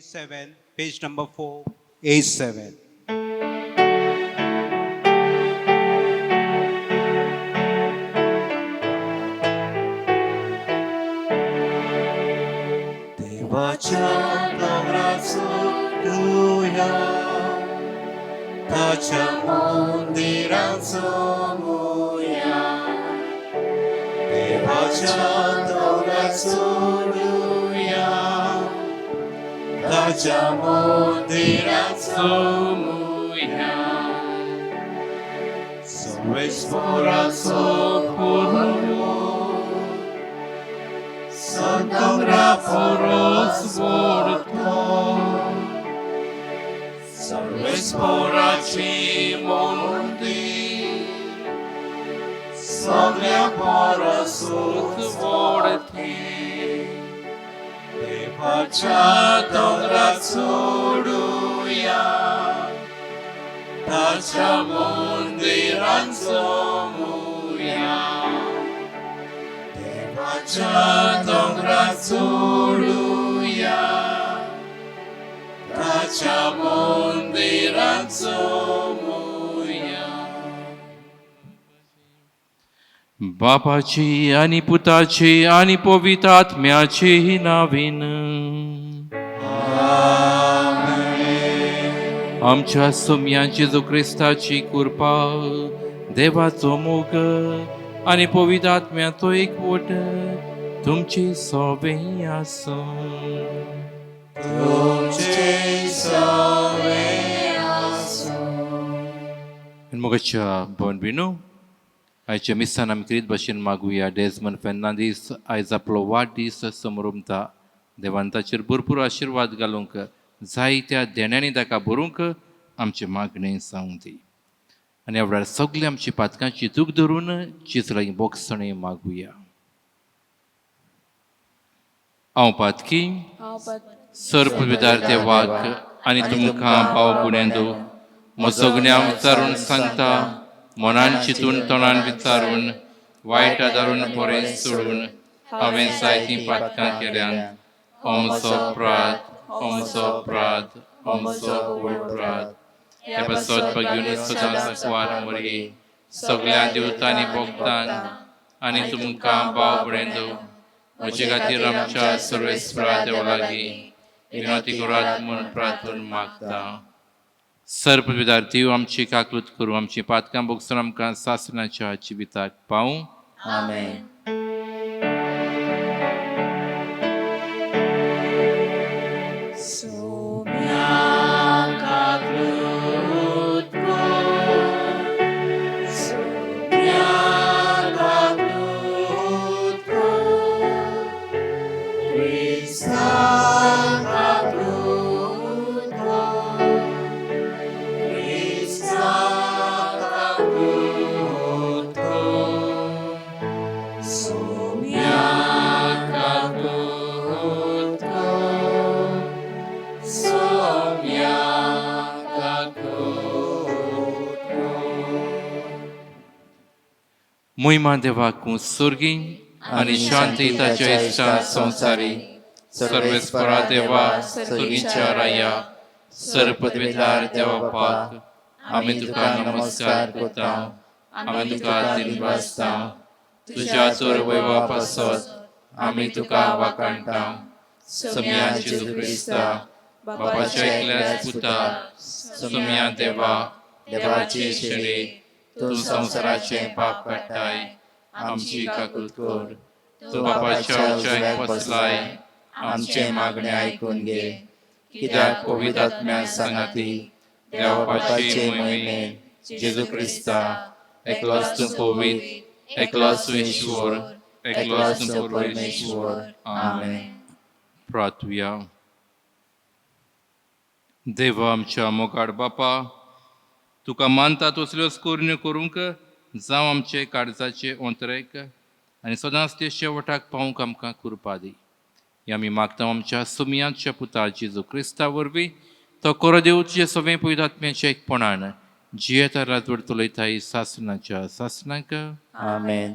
7, page number 4, A7. देवाच्या दोंगरार चडुया, ताच्या मंदिरांत जमुया. देवाच्या दोंगरार चडुया, ताच्या मंदिरांत जमुया. सर्वेस्पराचो पुरवो दोंगरा परस व्हड तो, सर्वेस्पराची मंदिर सगळ्या परस व्हड तें. देवाच्या दोंगरार चडुया, ताच्या मंदिरांत जमुया. देवाच्या दोंगरार चडुया, ताच्या मंदिरांत जमुया. बापाची आणि पुताची आणि पवित्र आत्म्याची नावीन. आमच्या सोम्या जेजू क्रिस्ताची कृपा, देवाचो मोग आणि पवित्र आत्म्याचो एकवट तुमची सोबे आसूं. तुमचे सवे आसूं. मोगाच्या भयण भयणींनो, आयच्या मिसान आमी क्रीत भाशेन मागुया. डेजमन फेर्नांदीस आयज आपलो वाडदीस समरमता. देवान ताचेर भरपूर आशिर्वाद घालूंक, जायत्या देण्यांनी ताका भरूंक आमचें मागणें जावं दी. आनी ह्या वेळार सगळीं आमची पातकांची दूख धरून जेजू लागीं बोगसणें मागुया. हांव पातकी. हांव पात सर्पविदार देवाक आनी तुमकां भाव भयणींनो म्हजो गुन्यांव विचारून सांगता. मनान चिंतून, तोंडान विचारून, वायट आदारून, बरें सोडून हांवें जायतीं पातकां केल्यांत. हो म्हजो अपराध, हो म्हजो अपराध, हो म्हजो व्हड अपराध. हे पासत भगिनी सदां सांकवार मरिये, सगळ्या देवतांनी भक्तांक आनी तुमकां भाव भयणींनो म्हजे खातीर आमच्या सर्वेस्परा देवा लागीं विनवती करात म्हूण प्रार्थून मागता. सर्पविदार देव आमची काकलूत करूं, आमची पातकां भोगसून आमकां सासणाच्या जिविताक पावूं. आमेन. सोम्या काकलूत कर, सोम्या काकलूत कर, क्रिस्ता काकलूत कर, क्रिस्ता काकलूत कर, सोम्या काकलूत कर, सोम्या काकलूत कर. मोहिमा देवाक सर्गी आनी शांती ताच्या इश्टां संवसारी. सर्वेस्परा देवा, सर्गीच्या राया, सर्पविदार देवा बापाक आमी तुका नमस्कार करता, आमी तुका दिनवासता. तुज्या चोर वैभवा पासत आमी तुका वाखाणता. सोम्या जेजू क्रिस्ता, बापाच्या एकल्याच पुता, सोम्या देवा, देवाचे शेळे, तूं संवसाराचें पाप काडटाय, आमची काकूत कर. तूं बापाच्या उजव्याक बसलाय, आमचें मागणें आयकून घे. कित्याक पवित्र आत्म्या सांगाती देवा बापाचे मोहिमेन जेजू क्रिस्ता, एकलोच तूं पवित्र, एकलोच तूं ईश्वर, एकलोच तूं परमेश्वर. आमेन. प्रार्थुया. देवा, आमच्या मोगाळ बापा, तुका मानता तसल्योच करण्यो करूंक जावं आमचे काळजाचे ओंतरेक आनी सदांच ते शेवटाक पावूंक आमकां कृपा दी. हे आमी मागता आमच्या सुमयांच्या पुता जेजू क्रिस्ता वरवीं. तो कोरो देव तुजे सगळें पवित्र आत्म्याच्या एकपणान जियेता, राजवट चलयताय सासनाच्या सासनाक. आमेन.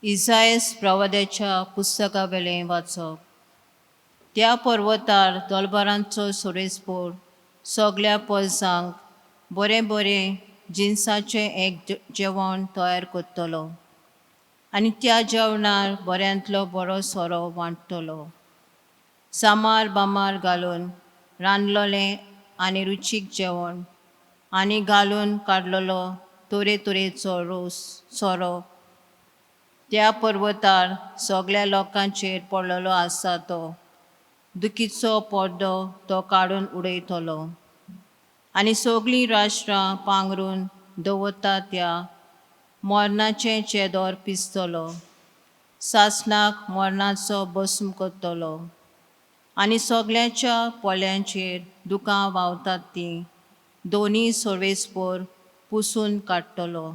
इजायस प्रवाद्याच्या पुस्तकावेलें वाचप. त्या पर्वतार दोलबारांचो सोरेसपोर सगल्या पोरसांक बरें बरें जिनसाचें एक जेवण तयार करतलो आनी त्या जेवणार बऱ्यांतलो बरो सोरो वांट्टलो. सामार बामार घालून रांदलोलें आनी रुचीक जेवण आनी घालून काडलेलो तरेतरेचो रोस सोरो त्या पर्वतार सगल्या लोकांचेर पडलेलो आसा तो दुखीचो पड्डो तो काडून उडयतलो आनी सगळीं राष्ट्रां पांगरून दवरता त्या मरणाचें चेदोर पिसतलो, सासणाक मरणाचो भस्म करतलो आनी सगल्यांच्या पोल्यांचेर दुकां व्हांवतात तीं दोनी सर्वेस्पोर पुसून काडटलो.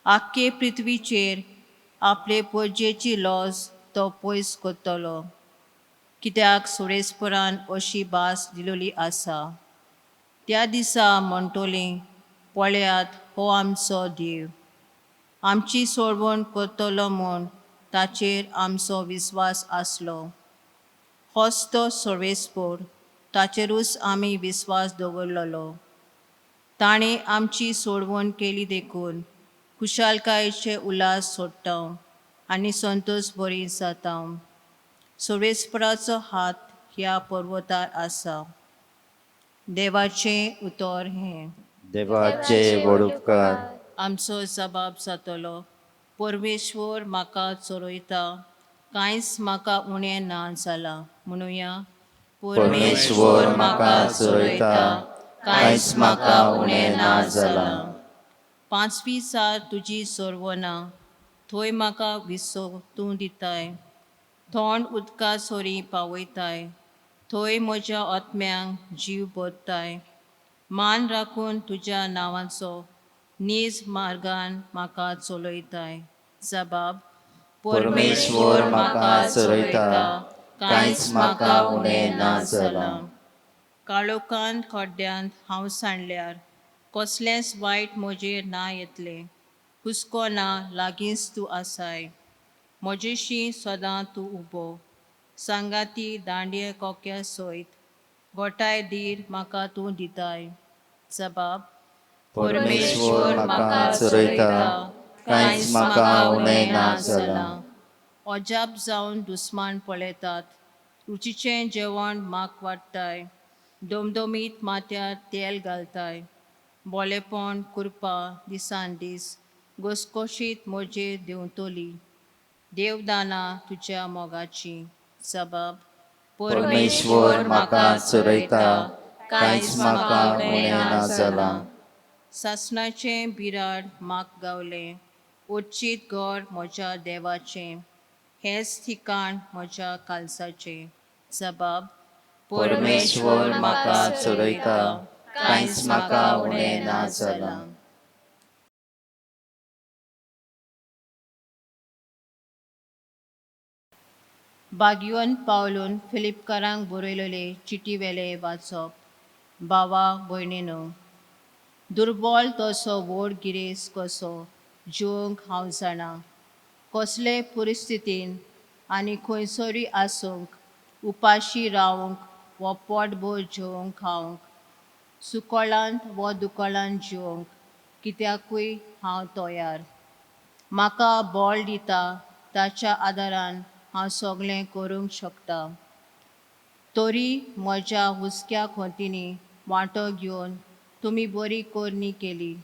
आख्खे पृथ्वीचेर आपले परजेची लॉस तो पयस करतलो, कित्याक सुरेस्परान अशी भास दिलोली आसा. त्या दिसा म्हणटलीं, पळयात हो आमचो देव, आमची सोडवण करतलो म्हूण ताचेर आमचो विस्वास आसलो. होच तो सर्वेस्पोर, ताचेरूच आमी विस्वास दवरलेलो. ताणें आमची सोडवण केली देखून खुशालकायेचे उल्हास सोडटा आनी संतोश बरी जाता. सर्वेस्पराचो हात ह्या पर्वतार आसा. देवाचें उतर हें. देवाचे व्हड उपकार. आमचो जबाब जातलो, परमेश्वर म्हाका चरयता, कांयच म्हाका उणें ना जालां. म्हणुया, परमेश्वर म्हाका चरयता, कांयच म्हाका उणें ना जालां. पांचवी सार तुजी सोरवना, थंय म्हाका विसव तूं दिताय. थोंड उदका सोरी पावयताय, थंय म्हज्या आत्म्यांक जीव भरताय. मान राखून तुज्या नांवाचो नीज मार्गान म्हाका चलयताय. जबाब, परमेश्वर म्हाका चरयता, कांयच म्हाका उणें ना जालां. काळोखांत खड्ड्यांत हांव सांडल्यार कसलेंच वायट म्हजेर ना येतलें. हुस्को ना, लागींच तूं आसाय. म्हजेशी सदां तूं उबो, सांगाती दांडये कोक्या सयत गोठाय धीर म्हाका तूं दिताय. जबाब, परमेश्वर म्हाका चरयता, कांयच म्हाका उणें ना जालां. अजाप जावन दुस्मान पळयतात, रुचीचें जेवण म्हाक वाडटाय. डोमडोमीत माथ्यार तेल घालताय. बोलेपण कृपा दिसान दीस घसघशीत म्हजेर देंवतली. देवदाना तुज्या मोगाची. जबाब, परमेश्वर म्हाका चरयता, कांयच म्हाका उणें ना जालां. सासणाचें बिराड म्हाक गावलें, उच्चीत घर म्हज्या देवाचें, हेंच ठिकाण म्हज्या कालसाचें. जबाब, परमेश्वर म्हाका चरयता, कांयच म्हाका उणें ना जालां. बागयोन पावलून फिलिपकारांक बरयलेले चिटीवेले वाचप. भावा भयणीनो, दुर्बळ तसो व्हड गिरेस्त कसो जिवंक हांव जाणा. कसले परिस्थितीन आनी खंयसरूय आसूंक, उपाशी रावंक वो पोटभर जेवंक खावंक, सुकळांत वो दुकळांत जिवंक कित्याकूय हांव तयार. म्हाका बळ दिता ताच्या आदारान हांव सगळें करूंक शकता. तरी म्हज्या हुस्क्या खोतींनी वांटो घेवन तुमी बरी करणी केली.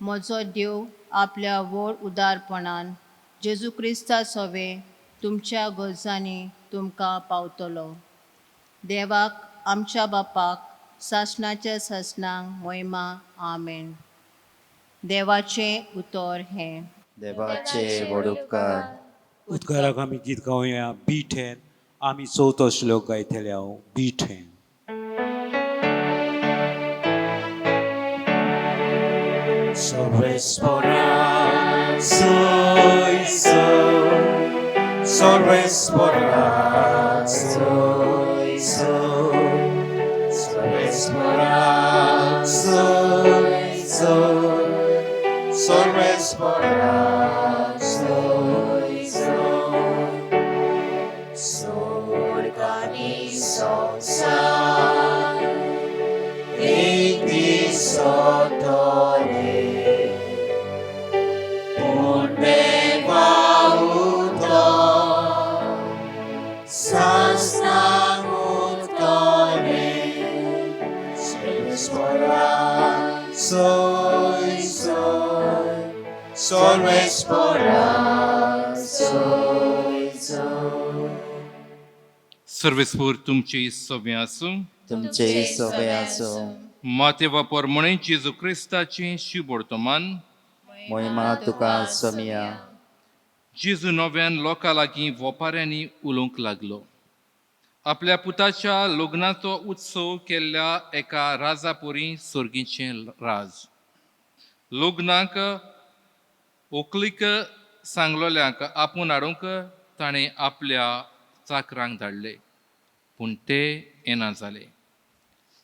म्हजो देव आपल्या व्हड उदारपणान जेजू क्रिस्ता सवें तुमच्या गरजांनी तुमकां पावतलो. देवाक आमच्या बापाक सासणाच्या सासणांक मोहिमा. आमेन. देवाचें उतर हें. देवाचे व्हड उपकार. उद्गाराक आमी गीत गावया बीठेन. आमी चवथो श्लोक गायतले हांव बीठेन. Sorvespora, soy, soy. Sorvespora, soy, soy. Sorvespora, soy, soy. Sorvespora, soy. मरेस्पोरा सोय सोय. सर्वेस्पूर तुमची सव्या आसूं. तुमचे सोबे आसूं. माते वापर म्हणे जेजू क्रिस्ताचें शिवबोर्तमान. मोहिमा तुका समिया. जेजू नव्यान लोकां लागीं वोपाऱ्यांनी उलोवंक लागलो. आपल्या पुताच्या लग्नाचो उत्सव केल्ल्या एका राजापुरी सर्गीचें राज. लग्नाक व्हंकलीक सांगलोल्यांक आपोवन हाडूंक ताणें आपल्या चाकरांक धाडले, पूण ते येना जाले.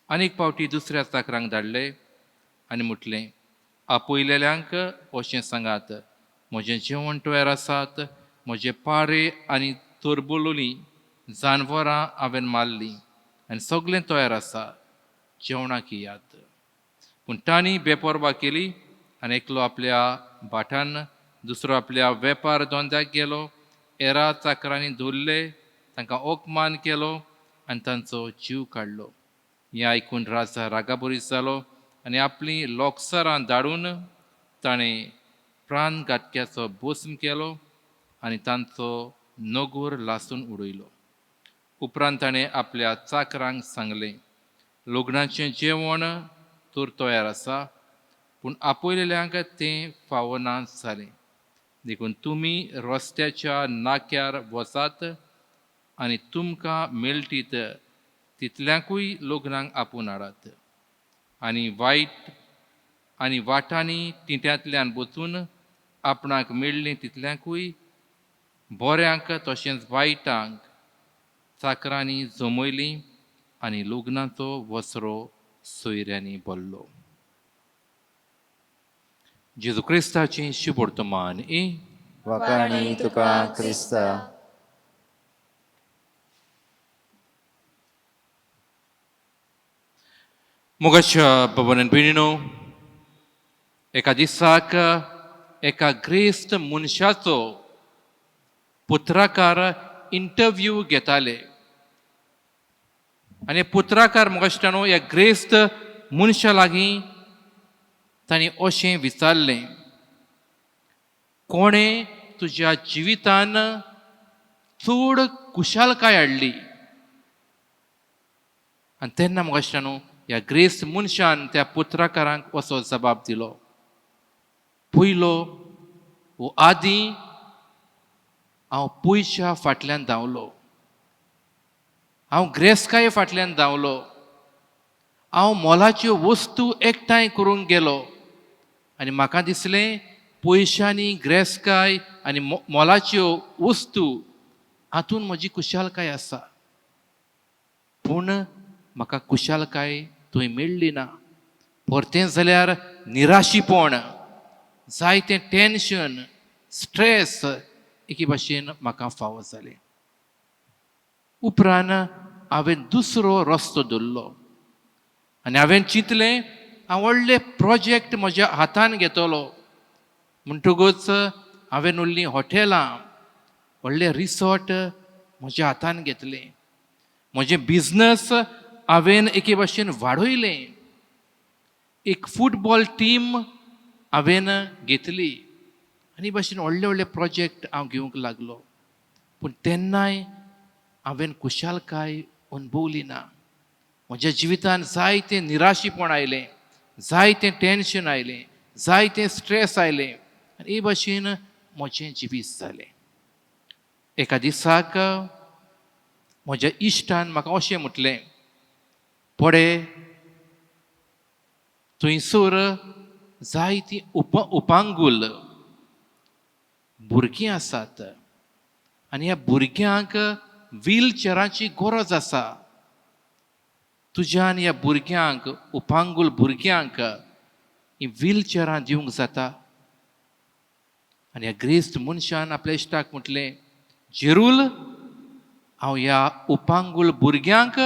आनीक फावटी दुसऱ्या चाकरांक धाडले आनी म्हटलें, आपयलेल्यांक अशें सांगात, म्हजें जेवण तयार आसात, म्हजे पारे आनी तोरबोलोलीं जानवरां हांवें मारलीं आनी सगळें तयार आसा, जेवणाक येयात. पूण तांणी बेपर्वा केली आनी एकलो आपल्या भाटान, दुसरो आपल्या वेपार धंद्याक गेलो. एरा चाकरांनी धरले, तांकां अपमान केलो आनी तांचो जीव काडलो. हें आयकून राजा रागाबरीत जालो आनी आपलीं लोकसरां धाडून ताणें प्राणघातक्याचो भस्म केलो आनी तांचो नगोर लासून उडयलो. उपरांत ताणें आपल्या चाकरांक सांगलें, लग्नाचें जेवण तर तयार आसा, पूण आपयलेल्यांक तें फावना जालें. देखून तुमी रस्त्याच्या नाक्यार वचात आनी तुमकां मेळटीत तितल्यांकूय लग्नाक आपोवन हाडात. आनी वायट आनी वाटांनी तिंट्यांतल्यान वचून आपणाक मेळ्ळीं तितल्यांकूय बऱ्यांक तशेंच वायटांक चाकरांनी जमयलीं आनी लग्नाचो वसरो सोयऱ्यांनी भरलो. जेजू क्रिस्ताची शुभवर्तमान. ए वाखाणी तुका क्रिस्ता. मोगाच्या भवनान भयणीनो, एका दिसाक एका ग्रेस्त मनशाचो पत्रकार इंटरव्यू घेताले आनी पत्रकार मोगाश्टानो ह्या ग्रेस्त मनशा लागीं तांणी अशें विचारलें, कोणें तुज्या जिवितान चड खुशालकाय हाडली? आनी तेन्ना मोगाश्टानो ह्या ग्रेस्त मनशान त्या पत्रकारांक असो जबाब दिलो, पयलो वो आदीं हांव पयशा फाटल्यान धांवलो, हांव ग्रेसकाये फाटल्यान धांवलो, हांव मोलाच्यो वस्तू एकठांय करूंक गेलो आनी म्हाका दिसलें पयशांनी ग्रेसकाय आनी मोलाच्यो वस्तू हातूंत म्हजी खुशालकाय आसा, पूण म्हाका खुशालकाय थंय मेळ्ळी ना. परतें जाल्यार निराशीपण, जायतें टेन्शन, स्ट्रेस एके भाशेन म्हाका फावो जालें. उपरांत हांवें दुसरो रस्तो धरलो आनी हांवें चिंतलें हांव व्हडले प्रोजेक्ट म्हज्या हातान घेतलो. म्हणटकूच हांवें व्हडलीं हॉटेलां, व्हडले रिसॉर्ट म्हज्या हातान घेतलें, म्हजें बिजनस हांवें एके भाशेन वाडयलें, एक फुटबॉल टीम हांवें घेतली आनी भाशेन व्हडले व्हडले प्रोजेक्ट हांव घेवंक लागलो. पूण तेन्नाय हांवें खुशालकाय अणभवली ना. म्हज्या जिवितान जायतें निराशीपण आयलें, जायतें टेन्शन आयलें, जायतें स्ट्रेस आयलें आनी हे भाशेन म्हजें जिवीत जालें. एका दिसाक म्हज्या इश्टान म्हाका अशें म्हटलें, पडे थंयसर जायतीं उपांगूल भुरगीं आसात आनी ह्या भुरग्यांक व्हीलचेराची गरज आसा. तुज्यान ह्या भुरग्यांक, उपांगूल भुरग्यांक ही व्हीलचेरां दिवंक जाता. आनी ह्या ग्रेस्त मनशान आपल्या इश्टाक म्हटलें, जेरूल, हांव ह्या उपांगूल भुरग्यांक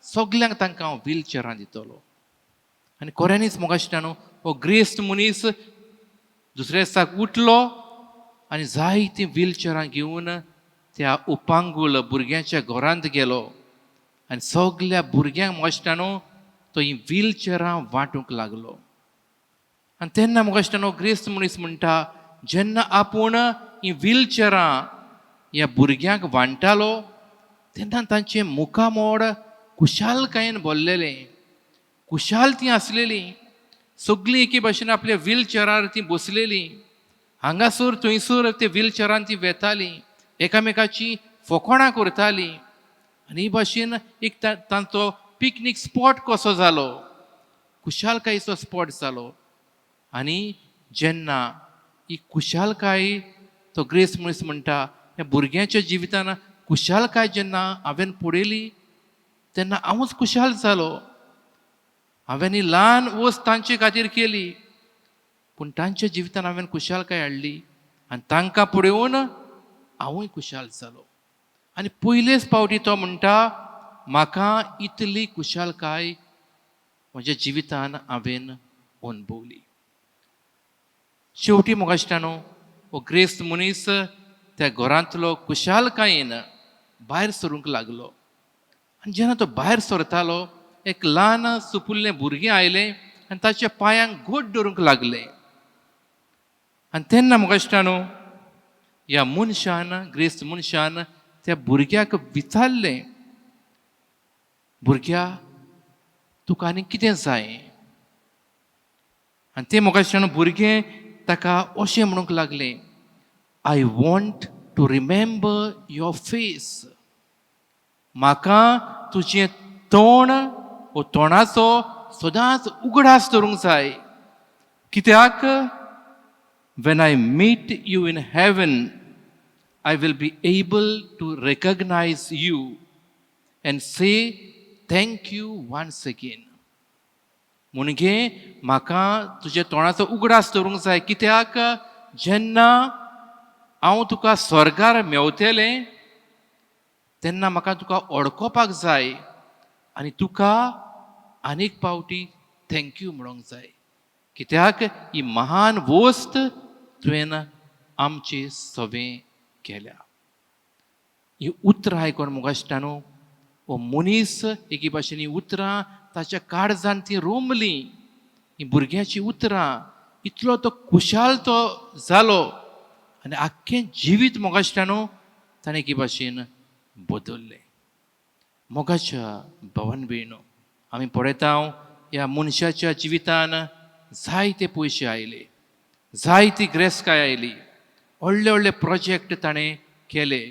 सगल्यांक तांकां हांव व्हीलचेरां दितलो. आनी खऱ्यांनीच मोगाश्टानो हो ग्रेस्त मनीस दुसऱ्या दिसाक उठलो आनी जायतीं व्हीलचेरां घेवन त्या उपांगूल भुरग्यांच्या घरांत गेलो आनी सगल्या भुरग्यांक मोगाश्टानो तो हीं व्हीलचेरां वांटूंक लागलो. आनी तेन्ना मोगाश्टानो ग्रेस्त मनीस म्हणटा, जेन्ना आपूण हीं व्हीलचॅरां ह्या भुरग्यांक वांट्टालो तेन्ना तांचें मुखामोड खुशालकायेन भरलेलें, खुशाल तीं आसलेलीं. सगळीं एके भाशेन आपल्या व्हीलचॅरार तीं बसलेलीं, हांगासर थंयसर ते व्हीलचॅरान तीं वेतालीं, एकामेकाची फकाणां करतालीं आनी ही भाशेन एक तांचो पिकनीक स्पॉट कसो जालो, खुशालकायेचो स्पॉट जालो. आनी जेन्ना ही खुशालकाय तो ग्रेस मनीस म्हणटा ह्या भुरग्यांच्या जिवितान खुशालकाय जेन्ना हांवें पळयली तेन्ना हांवूच खुशाल जालो. हांवें ही ल्हान वस्त तांचे खातीर केली पूण तांच्या जिवितान हांवें खुशालकाय हाडली आनी तांकां पळोवन हांवूय खुशाल जालो. आनी पयलेच फावटी तो म्हणटा म्हाका इतली खुशालकाय म्हज्या जिवितान हांवें अणभवली. शेवटी मोगाश्टानो हो ग्रेस्त मनीस त्या घरांतलो खुशालकायेन भायर सरूंक लागलो आनी जेन्ना तो भायर सरतालो एक ल्हान सुपुल्लें भुरगें आयलें आनी ताच्या पांयांक घट धरूंक लागलें. आनी तेन्ना मोगाश्टानो ह्या मनशान, ग्रेस्त मनशान त्या भुरग्याक विचारलें, भुरग्या तुका आनी कितें जाय? आनी तें मोगाश्टानो भुरगें ताका अशें म्हणूंक लागलें, I want to remember your face. म्हाका तुजें तोंड वो तोंडाचो सदांच उगडास दवरूंक जाय. कित्याक when I meet you in heaven I will be able to recognize you and say thank you once again. म्हणगे म्हाका तुज्या तोंडाचो उगडास दवरूंक जाय, कित्याक जेन्ना हांव तुका स्वर्गार मेवतलें तेन्ना म्हाका तुका वळखोपाक जाय आनी तुका आनीक फावटी thank you म्हणूंक जाय, कित्याक ही महान वस्त तुवें आमचे सवें केल्या. ही उतरां आयकोन मोगाश्टानो हो मनीस एके भाशेन ही उतरां ताच्या काळजान ती रोमलीं. ही भुरग्याचीं उतरां इतलो तो खुशाल तो जालो आनी आख्खें जिवीत मोगाश्टानो ताणें एके भाशेन बदल्लें. मोगाच्या भावान भयणो आमी पळयता ह्या मनशाच्या जिवितान जायते पयशे आयले, जायती ग्रेसकाय आयली, व्हडले व्हडले प्रोजेक्ट ताणें केले,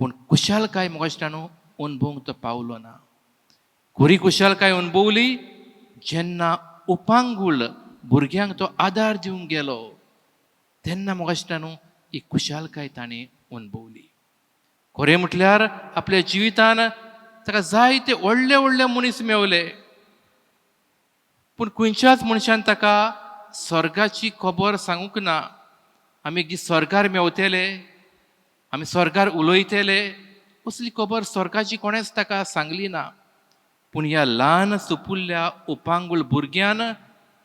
पूण खुशालकाय मोगाश्टानो अणभवूंक तो पावलो ना. खरी खुशालकाय अणभवली जेन्ना उपांगूळ भुरग्यांक तो आदार दिवंक गेलो तेन्ना मोगाश्टानो ही खुशालकाय ताणें अणभवली. खरें म्हटल्यार आपल्या जिवितान ताका जायते व्हडले व्हडले मनीस मेवले, पूण खंयच्याच मनशान ताका स्वर्गाची खबर सांगूंक ना. आमी एक दीस स्वर्गार मेवतले, आमी स्वर्गार उलयतले, असली खबर स्वर्गाची कोणेंच ताका सांगली ना. पूण ह्या ल्हान सुपुल्ल्या उपांगूळ भुरग्यान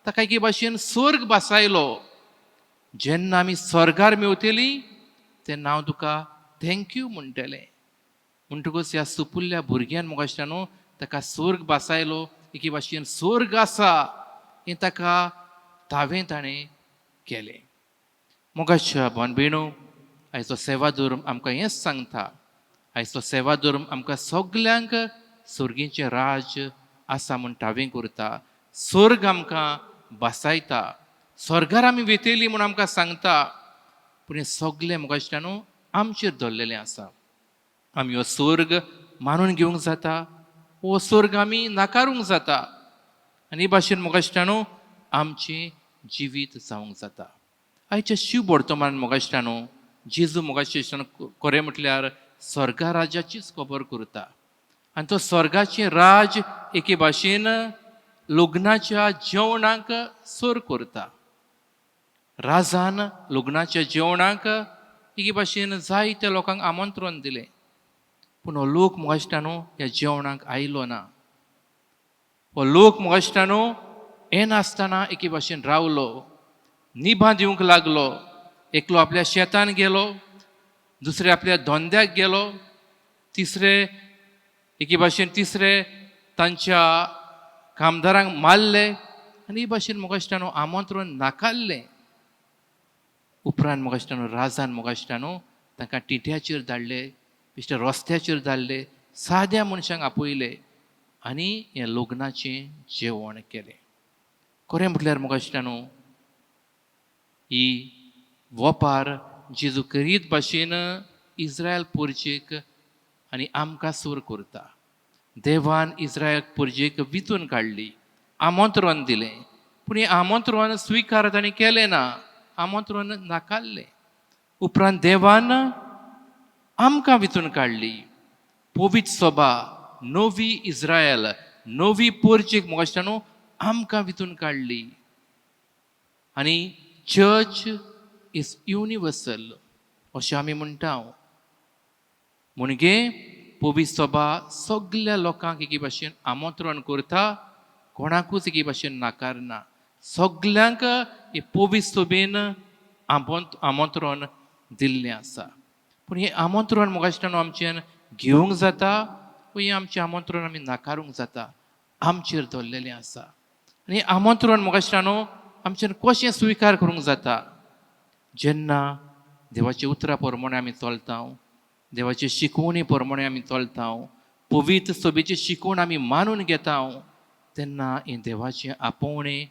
ताका एके भाशेन स्वर्ग भासायलो. जेन्ना आमी स्वर्गार मेवतली तेन्ना हांव तुका thank you म्हणटलें. म्हणटकूच ह्या सुपुल्ल्या भुरग्यान मोगाश्टानो ताका स्वर्ग भासायलो. एके भाशेन स्वर्ग आसा हें ताका दावें ताणें केलें. मोगाच्या भावान भयणो आयचो सेवाधर्म आमकां हेंच सांगता. आयचो सेवाधर्म आमकां सगल्यांक स्वर्गीचें राज्य आसा म्हूण दावें करता. स्वर्ग आमकां भासायता, स्वर्गार आमी वेतली म्हूण आमकां सांगता. पूण हें सगलें मोगाश्टानो आमचेर दवरलेलें आसा. आमी हो स्वर्ग मानून घेवंक जाता, हो स्वर्ग आमी नाकारूंक जाता आनी हे भाशेन मोगाश्टानो आमचें जिवीत जावंक जाता. आयच्या शिव वर्तमान मोगाश्टानो जेजू मोगाश्टानो खरें म्हटल्यार स्वर्गा राज्याचीच खबर करता आनी तो स्वर्गाचें राज एके भाशेन लग्नाच्या जेवणाक सर करता. राजान लग्नाच्या जेवणाक एके भाशेन जायत्या लोकांक आमंत्रण दिलें, पूण हो लोक मोगाश्टानो ह्या जेवणाक आयलो ना. हो लोक मोगाश्टानो येनासतना एके भाशेन रावलो, निभां दिवंक लागलो. एकलो आपल्या शेतान गेलो, दुसरे आपल्या धंद्याक गेलो, तिसरे एके भाशेन तिसरे तांच्या कामदारांक मारले आनी हे भाशेन मोगाश्टानो आमंत्रण नाकारलें. उपरांत मोगाश्टानो राजान मोगाश्टानो तांकां टिट्याचेर धाडले, बेश्टे रस्त्याचेर धाडले, साद्या मनशांक आपयले आनी हें लग्नाचें जेवण केलें. खरें म्हटल्यार मोगाश्टानो ही वोपार जेजू करीत भाशेन इस्रायल पोरचेक आनी आमकां सूर करता. देवान इस्रायल पोरजेक वितून काडली, आमंत्रण दिलें, पूण हें आमंत्रण स्विकार तांणी केलें ना, आमंत्रण नाकारलें. उपरांत देवान आमकां वितून काडली, पवित्र सभा, नवी इस्रायल, नवी पोरचेक मोगाश्टानो आमकां वितून काडली. आनी चर्च is universal अशें आमी म्हणटा. म्हणगे पवित्र सभा सगल्या लोकांक एके भाशेन आमंत्रण करता, कोणाकूच एके भाशेन नाकारना. सगल्यांक हे पवित्र सभेन आमंत्रण दिल्लें आसा. पूण हें आमंत्रण मोगाश्टानो आमच्यान घेवंक जाता व हें आमचें आमंत्रण आमी नाकारूंक जाता, आमचेर दवरलेलें आसा. आनी आमंत्रण मोगाश्टानो आमच्यान कशें स्विकार करूंक जाता? जेन्ना देवाच्या उतरा प्रमाणे आमी चलता, देवाचे शिकवणी प्रमाणे आमी चलता, पवित्र सभेची शिकवण आमी मानून घेता, तेन्ना हें देवाचें आपोवणें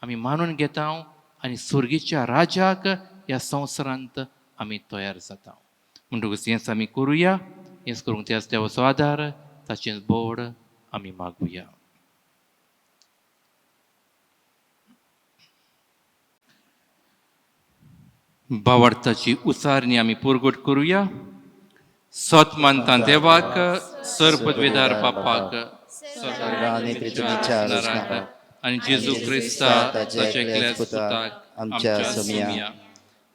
आमी मानून घेता आनी स्वर्गीच्या राजाक ह्या संवसारांत आमी तयार जाता. म्हणटकूच हेंच आमी करुया. हेंच करूंक त्याच देवाचो आदार, ताचें बोड आमी मागुया. भावार्थाची उचारणी आमी पुरगट करुया. सत मानता देवाक, सर्वपदवेदार बापाक, आनी जेजू क्रिस्ता ताच्या एकल्याच पुताक आमच्या सोमया,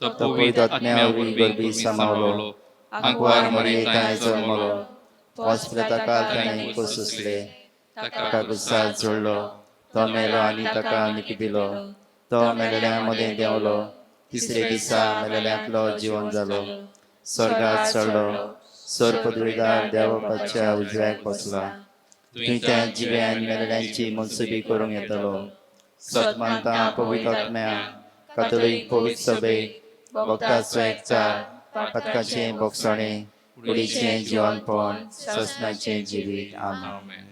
तो पवित्र आत्म्या वरवीं सामावलो, आंकवार मरियेंत जल्मलो, हॉस्पिटलाक ताणें कोसुसले, ताका गुस्साल जोडलो, तो मेलो आनी ताका निकिदिलो, तो मेलेल्या मदें देंवलो, तिसरे दिसा मेलेल्यांतलो जिवन जालो, स्वर्गात चडलो, सर्वपदवीदार देवबापाच्या उजव्याक बसला, थंय त्या जिव्या आनी मेलेल्यांची मनसुबी करूंक येतलो. सत मानता पवित्र आत्म्या, कातोलीक पवित्र सभेक, भक्ताचो एकचार, पातकाचें भोगसणें, कुडीचें जिवनपण, ससनाचें जिवीत. आमेन.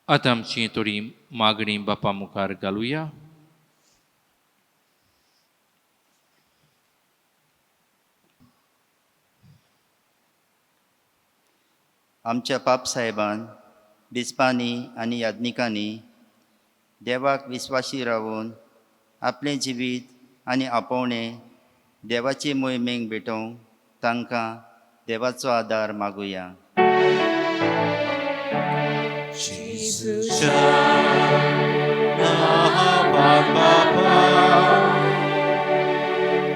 आतां आमची थोडी मागणी बापा मुखार घालुया. आमच्या पाप साहेबान, बिस्पांनी आनी याज्ञिकांनी देवाक विस्वाशी रावून आपलें जिवीत आनी आपोवणें देवाचे मोहिमेक भेटोवंक तांकां देवाचो आदार मागुया. जेजूच्या नांवान बापा,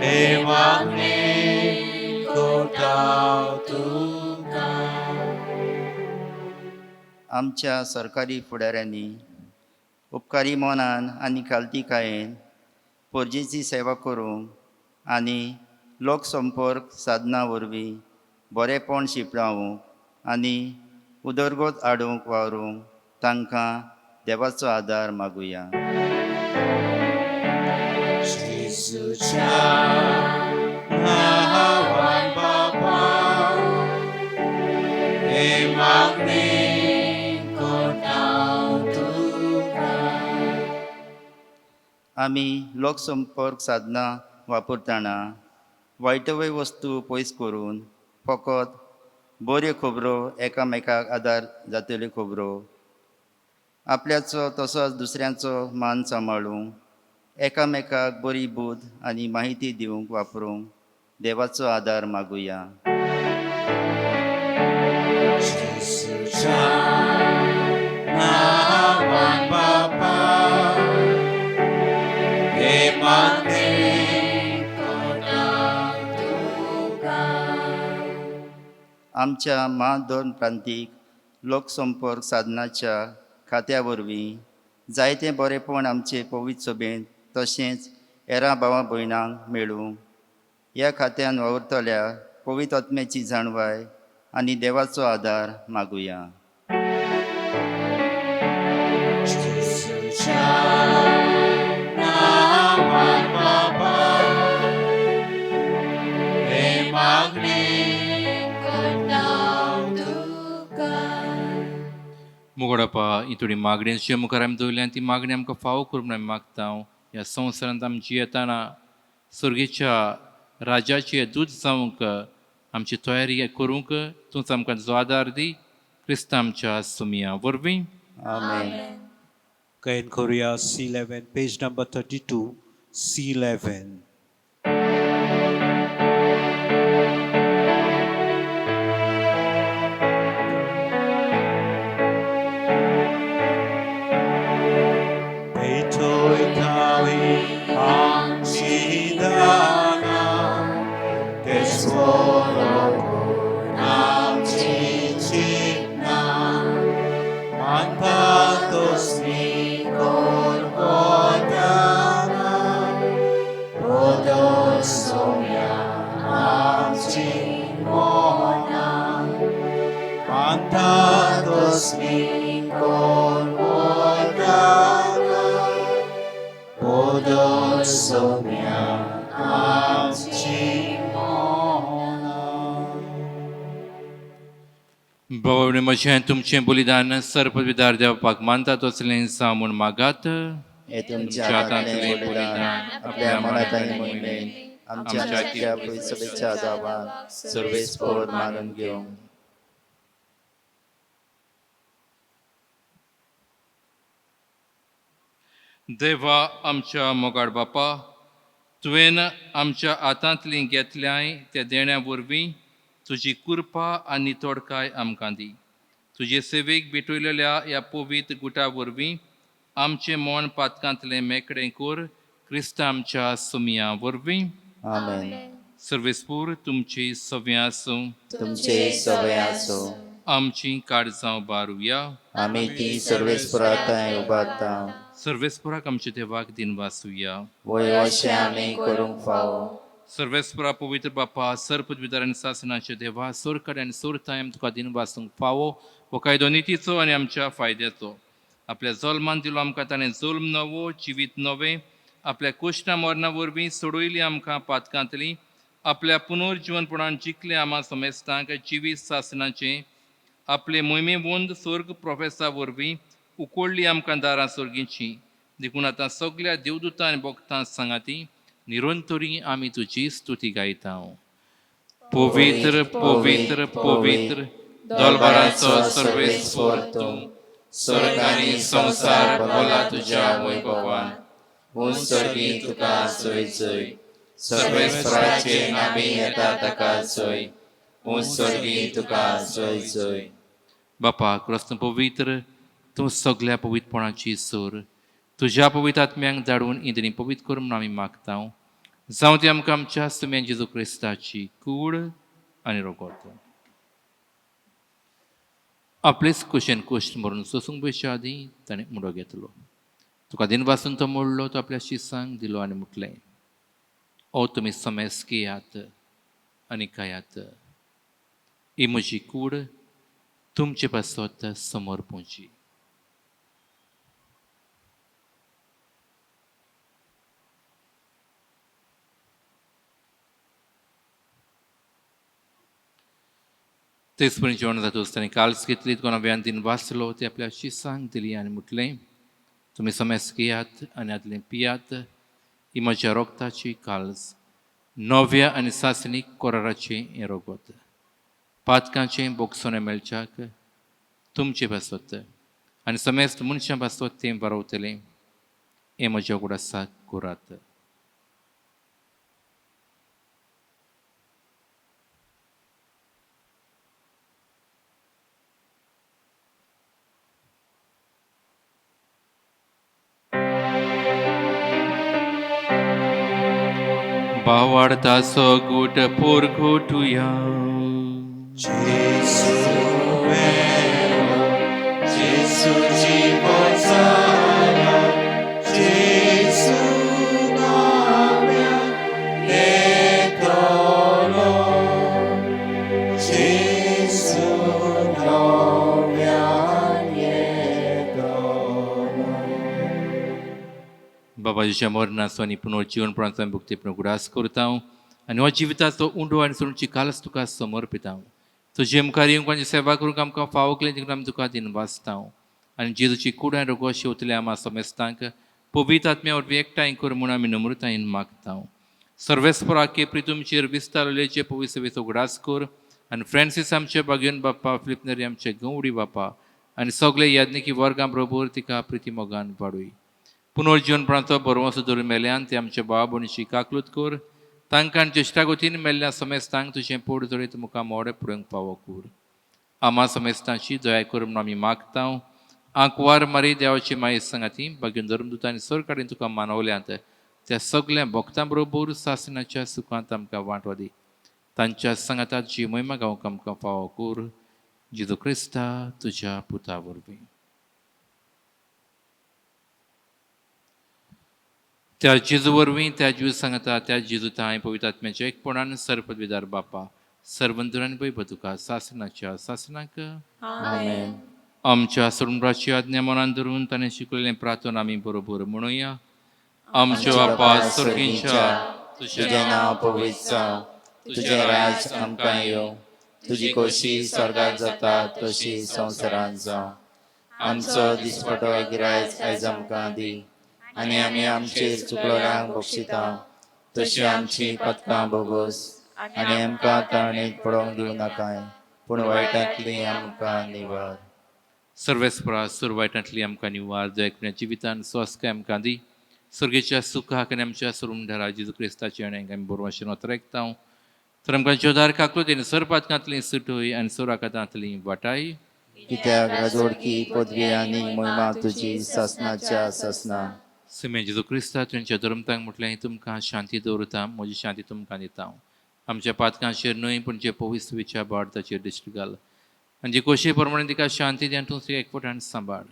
हे मागणें करता तुका. आमच्या सरकारी फुडाऱ्यांनी उपकारी मनान आनी खालतीकायेन पोरजेची सेवा करूंक आनी लोकसंपर्क साधना वरवीं बरेपण शिंपडावंक आनी उदरगत हाडूंक वावरूंक तांकां देवाचो आदार मागुया. जेजूच्या नांवान बापा, हे मागणें करता तुका. आमी लोकसंपर्क साधनां वापरतना वायटवय वस्तू पयस करून फकत बऱ्यो खबरो, एकामेकाक आदार जातल्यो खबरो, आपल्याचो तसोच दुसऱ्यांचो मान सांबाळूंक, एकामेकाक बरी बूद आनी माहिती दिवंक वापरूंक देवाचो आदार मागुया. जेजूच्या नांवान बापा, हे मागणें करता तुका. आमच्या म्हाधर्म प्रांतीक लोकसंपर्क साधनाच्या खात्या वरवीं जायतें बरेपण आमचे पवित्र सभेंत तशेंच हेरां भावा भयणांक मेळूंक ह्या खात्यान वावुरतल्या पवित्र आत्म्याची जाणवाय आनी देवाचो आदार मागुया. जेजूच्या नांवान बापा, व्हडपा ही थोडी मागणी जे मुखार आमी दवरल्या आनी ती मागणी आमकां फावो करूं म्हूण आमी मागता. ह्या संवसारांत आमी जियेतना स्वर्गीच्या राजाचे दूत जावंक आमची तयारी करूंक तूंच आमकां जो आदार दी, क्रिस्त आमच्या सुमिया वरवीं. आमेन. गायन करूया C11, page number 32, C11. बाबा म्हजें तुमचें बलिदान सर्पविदार देवपाक मानता तसलें जावं म्हूण मागात. हे तुमच्या हातांतलें बलिदान आपल्या मनात आनी मोहिमेन आमच्या आमच्या पयसुच्या जावान सर्वेस्पोर मानून घेवं. देवा आमच्या मोगाड बापा, तुवें आमच्या हातांतलीं घेतल्याय त्या देण्या वरवीं तुजी कृपा आनी तोडकाय आमकां दी. तुजे सेवेक भेटयलेल्या ह्या पवित्र गुटा वरवीं आमचें मन पातकांतलें मेकळें कर, क्रिस्त आमच्या सुमिया वरवीं. आमेन. सर्वेस्पूर तुमची सव्यां आसूं. तुमचे सगळे आसूं. आमची काळजां बारुया. आमी ती सर्वेस्पराताय उबारता. सर्वेस्पुराक आमच्या देवाक दिनवासुया. वय अशें आमी करूंक फावो. सर्वेस्परा पवित्र बापा, सर्पविदार आनी सासनाचे देवा, सोरकडे आनी सोरतायम तुका दिनवासूंक फावो हो कायदो नितीचो आनी आमच्या फायद्याचो. आपल्या जल्मान दिलो आमकां ताणें जल्म नवो, जिवीत नवें. आपल्या कुश्टा मरणा वरवीं सोडयली आमकां पातकांतली. आपल्या पुनर्जिवनपणान जिखलें आमा समेस्तांक जिवीत सासनाचें. आपले मोहिमेवंत स्वर्ग प्रोफेसा वरवीं उकोडली आमकां दारां स्वर्गीची. देखून आतां सगल्या देवदूतां आनी भक्तां सांगाती निरंतरी आमी तुजी स्तुती गायता. पवित्र पवित्र पवित्र दोलबाराचो सर्वेस्पोर तूं, स्वर्ग आनी संवसार भोला तुज्या वैभवान. उंच स्वर्गी तुका जय जय. सर्वेस्पराचे नामी येता ताका जय. उंच स्वर्गी तुका जय जय. बापा क्रिस्त पवित्र तूं सगल्या पवित्रपणाची सूर, तुज्या पवित्र आत्म्यांक धाडून इंद्री पवित्र कर म्हूण आमी मागता. जावं ती आमकां आमच्या सुम्या जेजू क्रिस्ताची कूड आनी रोगोत. आपलेच कुशेन कुश्ट मरून सोसूंक बसच्या आदीं ताणें मुडो घेतलो. तुका दिनवासून तो मोडलो, तो आपल्या शिसांक दिलो आनी म्हटलें, ओ तुमी समेस घेयात आनी खायात, ही म्हजी कूड तुमचे पासत समर्पूची. तेच परी जेवण जातूच ताणें काल्स घेतली, तुका नव्यान दिन वाचलो, ते आपल्या शिसांक दिली आनी म्हटलें, तुमी समेस घेयात आनी आदलें पियात, ही म्हज्या रोगताची काल्स, नव्या आनी सासणीक कोराराचें हें रोगत. पातकांचें बोगसोणें मेळच्याक तुमचे पासत आनी समेस्त मनशां पासत तें बरोवतलें, हें म्हज्या उगडासाक करात. भावार्थाचो गूट पोरघोटुया. जेसू मेलो, जेसू जिवो जाला, जेसू नव्यान येतलो, जेसू नव्यान येतलो. बाबाजीच्या मरणाचो आनी पुनर्जीवनपणाचो आमी भक्तीपूर्ण उगडास करता आनी हो जिविताचो उंडो आनी सोडची कालच तुका समर्पिता. तुजे मुखार येवंक आनी सेवा करूंक आमकां फावो केलें देखून आमी तुका दिनवासता. आनी जेजूची कुडां रोगो शेवतले आमा समेस्तांक पवित्र आत्म्या वरवीं एकठांय कर म्हूण आमी नम्रतायेन मागता. सर्वेस्परा केपरी तुमचेर विस्तारलेचे पवित्र उगडास कर आनी फ्रांसीस आमचे बागेवन बाप्पा, फिलिपनरी आमचे गवडी बाप्पा आनी सगळे याज्ञिकी वर्गां बरोबर तिका प्रिती मोगान वाडूय. पुनर्जीवनपणाचो बरवंसो धरून मेल्यान ते आमच्या भाव भयणीची काकलूत कर. तांकां ज्येश्ठागोतीन मेल्ल्या समेस्तांक तुजें पोट जोडीत मुखार मोडे पळोवंक फावो कूर. आमा समेस्तांची दया कर म्हूण आमी मागता. आंकवार मारी देवाची माये सांगाती बागेवन धर्मदूत आनी सरकारीन तुका मानवल्यांत त्या सगल्या भक्तां बरोबर सासणाच्या सुखांत आमकां वांटो दी. तांच्या सांगातात जी मोहिमा गावंक आमकां फावो कूर. जेजू क्रिस्ता तुज्या पुता वरवीं. त्या जेजू वरवीं, त्या जेजू सांगता, त्या जेजू तांय पवित्र आत्म्याच्या एकपणान सर्वपदवीदार बापा सर्वंतरान पळय तुका सासणाच्या सासणाक. आमेन. आमच्या सोडून आज्ञा मनान धरून ताणें शिकयलें प्रार्थना आमी बरोबर म्हणुया. आमच्या बापा स्वर्गींच्या, तुजें नांव पवित्र जावं, तुजें राज आमकां येवं, तुजी खोशी स्वर्गात जाता तशी संवसारांत जावं. आमचो दिसपटो गिरायज आयज आमकां दी आनी आमी आमचेर चुकलोल्यांक बक्षिता तशी आमची पदकां भोगोस आनी आमकां ताणेंत पडोवंक दिवं नाकाय, पूण वायटांतली आमकां निवार. सर्वेस्परा सुर वायटांतली आमकां निवार. दयाकुण्या जिवितान स्वास्काय आमकां दी. स्वर्गेच्या सुखाक आनी आमच्या सरुंढरा जेजू क्रिस्ताचे आनी आमी बरोवपाचें नोतरेकता. तर आमकां जोदार काकलुतीन सरपातकांतली सुटोय आनी सोराकातांतली वाटाय. कित्याक राजवडकी पदवी आनी मोहिमा तुजी सासनाच्या सासना. सुमे जेजू क्रिस्ता तुमच्या धर्मतांक म्हटल्यार तुमकां शांती दवरता, म्हजी शांती तुमकां दिता. आमच्या पातकांचेर न्हय पूण जे पवित्र भारताचेर दिश्ट घाल आनी जे कोशे प्रमाणे तिका शांती दी आनी तूं एकवटान सांबाळ.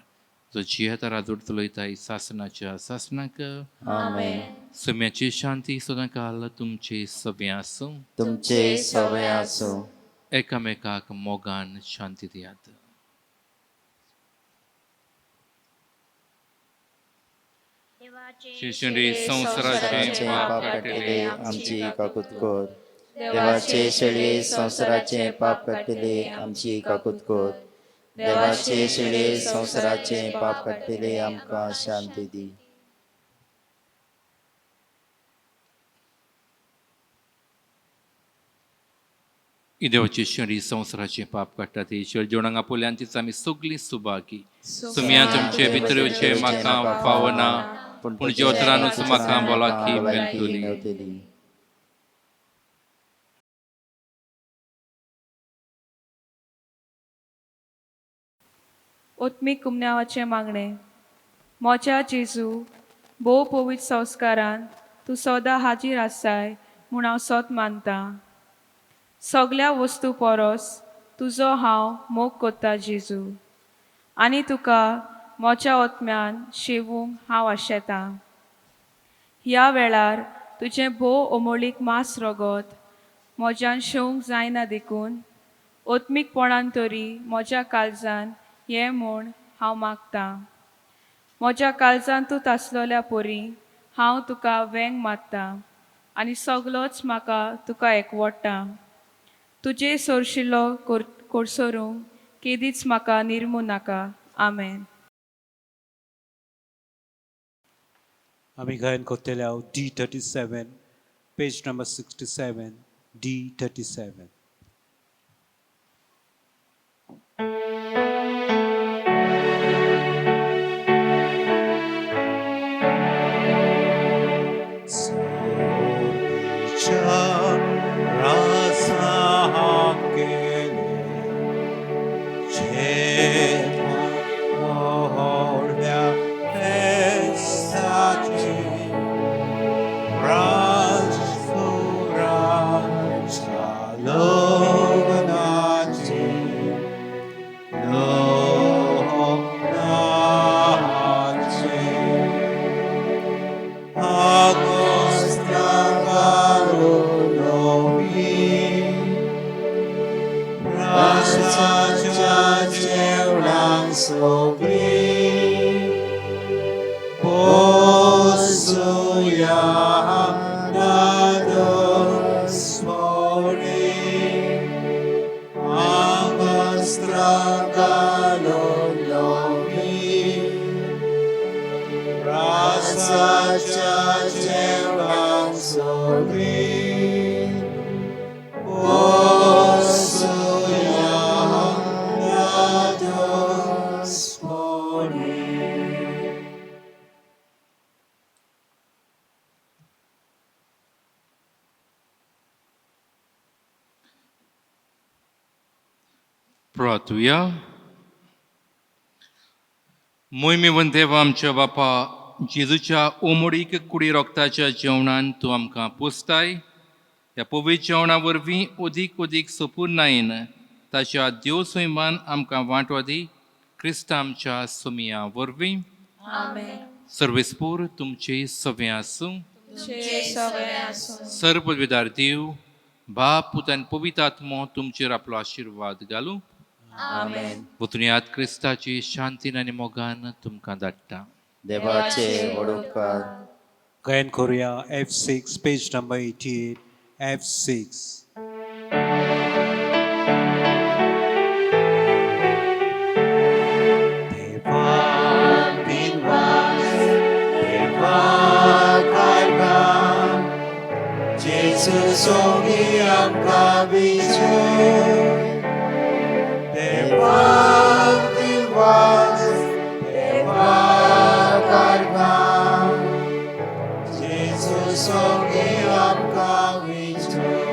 जो जियेता राजवट चलयता सासनाच्या सासनाक. आमेन. सुम्याची शांती सदां काल तुमचे सगळें आसूं. तुमचे सगळें आसूं. एकामेकाक मोगान शांती दियात. शिशुंडी संवसाराचें पाप काडटले आमची काकूत कर. देवाचे शेळये संवसाराचें पाप काडटले आमची काकूत कर. देवाचे शेळये संवसाराचें पाप काडटले आमकां शांती दी. देवाची शेळी संवसाराचें पाप काडटा ती शेळ जेवणाक आपल्यान तिच आमी सगळीं सुभागी. सुम्या तुमचे भितर येवचें म्हाका फावना, पूण जेवतरानूच म्हाका भलायकी मेळटली. ओत्मीक कुमन्यावाचें मागणें. मोच्या जेजू, भोव पवित्र संस्कारान तूं सदां हाजीर आसाय म्हूण हांव सत मानतां. सगल्या वस्तू परस तुजो हांव मोग कोत्ता जेजू, आनी तुका मोच्या ओत्म्यान शेवूंक हांव आशेतां. ह्या वेळार तुजें भोव अमोळीक मास रगत म्हज्यान शेवंक जायना देखून ओत्मीकपणान तरी म्हज्या काळजान हें म्हूण हांव मागतां. म्हज्या काळजान तूं तासलोल्या परी हांव तुका वेंग मारतां आनी सगलोच म्हाका तुका एकवडटा. तुजे सोरशिल्लो कोरसोरूंक केदीच म्हाका निर्मू नाका. आमेन. आमी गायन करतले हांव D37, page number 67, D37. प्रार्थुया. मोहिमेवन देवा आमच्या बापा, जेजूच्या ओमोडीक कुडी रोगताच्या जेवणान तूं आमकां पोसताय. ह्या पवित्र जेवणा वरवीं अदीक अदीक सोपूर्णायेन ताच्या देव सैमान आमकां वांटो दी, क्रिस्त आमच्या सोमिया वरवीं. आमेन. सर्वेस्पूर तुमचे सगळें आसूं. तुमचे सगळे आसूं. सर्वविदार देव बाप, पूत आनी पवित्र आत्मो तुमचेर आपलो आशिर्वाद घालूं. आमेन. वचुनयात क्रिस्ताची शांतीन आनी मोगान तुमकां धाडटा. देवाचे व्हड उपकार. गायन करूया F6, page number 88, F6. देवा बिनवास देवा कारभार जेजू सोगी आमकां विजय. देवा बिनवास देवा कारभार जेजू सोगी आमकां विजय.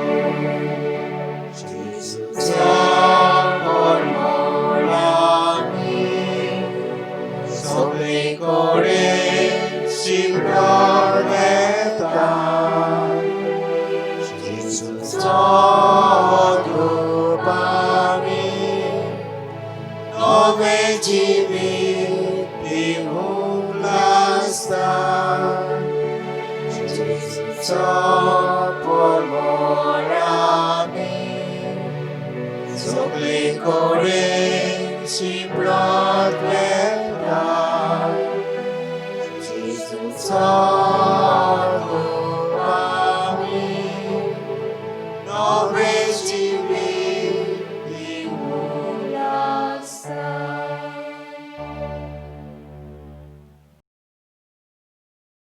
जेजूचो परमळ आमी सगळे कडेन शिंपडून वेता. जेजूचो धूप आमी नवें जिवीत दिवंक लागता. जेजूचो परमळ आमी सगळे कडेन शिंपडत वेता. जेजूचो धूप आमी नवें जिवीत.